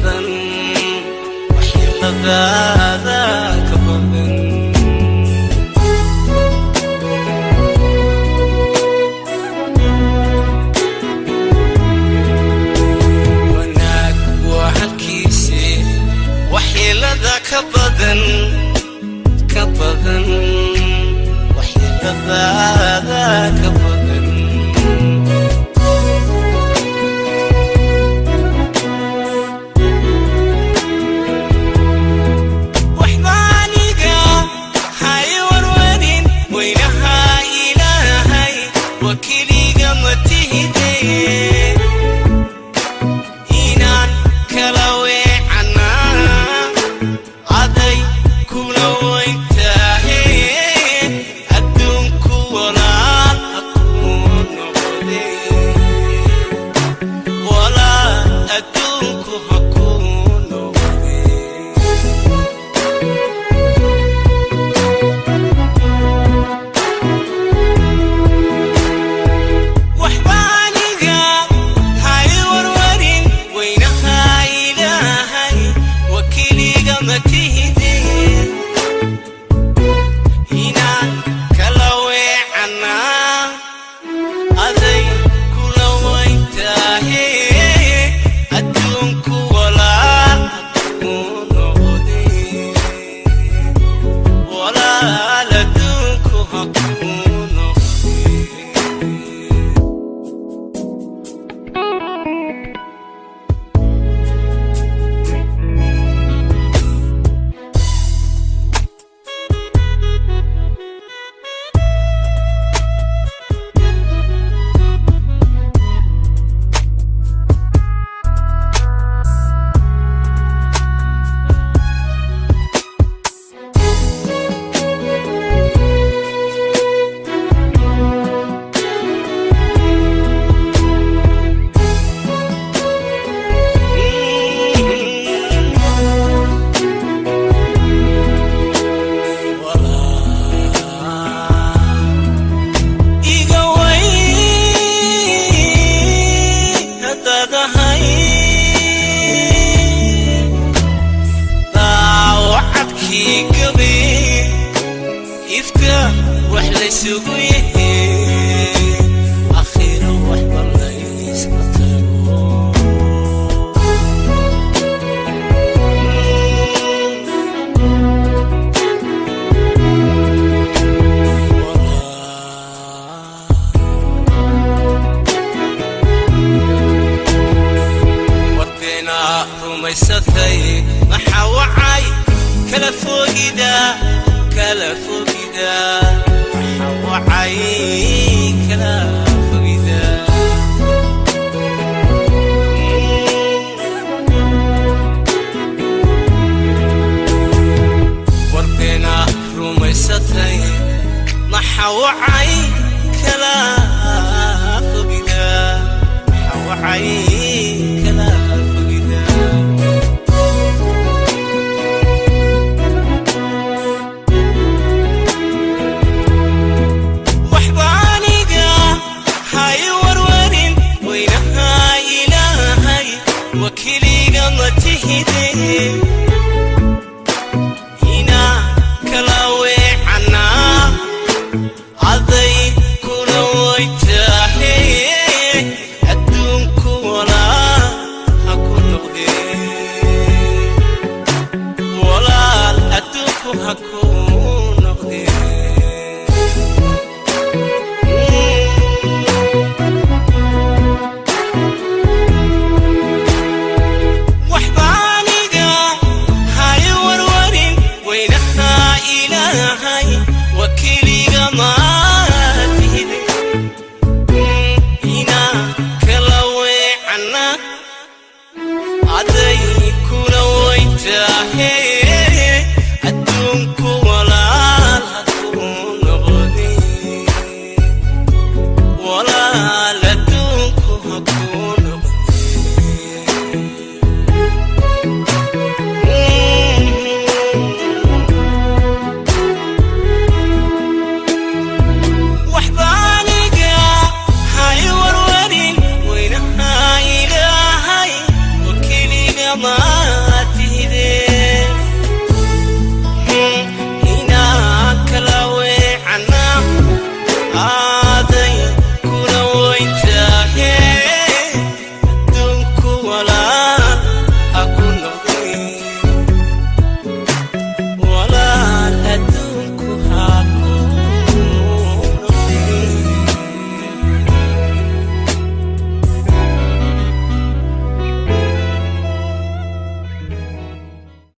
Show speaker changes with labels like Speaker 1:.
Speaker 1: badan, waxyeeladaada ka badan. Wanaag waa halkiisi, waxyeelada ka badan, ka badan, waxyeeladaada ka badan. Waxba aniga hay warwarin, weynaha Ilaahay wakiiliga ma tihide. Inaan kala weecanaa aday kula weyntahe, adduunku walaal ha kuu noqde, walaal adduunku ha kuu noqde. Waxba aniga hay warwarin, weynaha Ilaahay wakiiliga ma tihide. Inaan kala weecanaa aday kula weyntahe, adduunku walaal ha kuu noqde, walaal adduunku ha kuu noqde. Iga weyn haddaad ahay, daawacadkii gabe ifka wax laysugu yahe, akhiiro waxba laysma tago. Warbeena rumaysatay, maxaa wacay kala fogida, kala fogida? Maxaa wacay kala fogida? Warbeena rumaysatay, maxaa wacay kala fogida? Maxaa wacay kala fogida? Waxba aniga hay warwarin, weynaha Ilaahay wakiiliga ma tihide.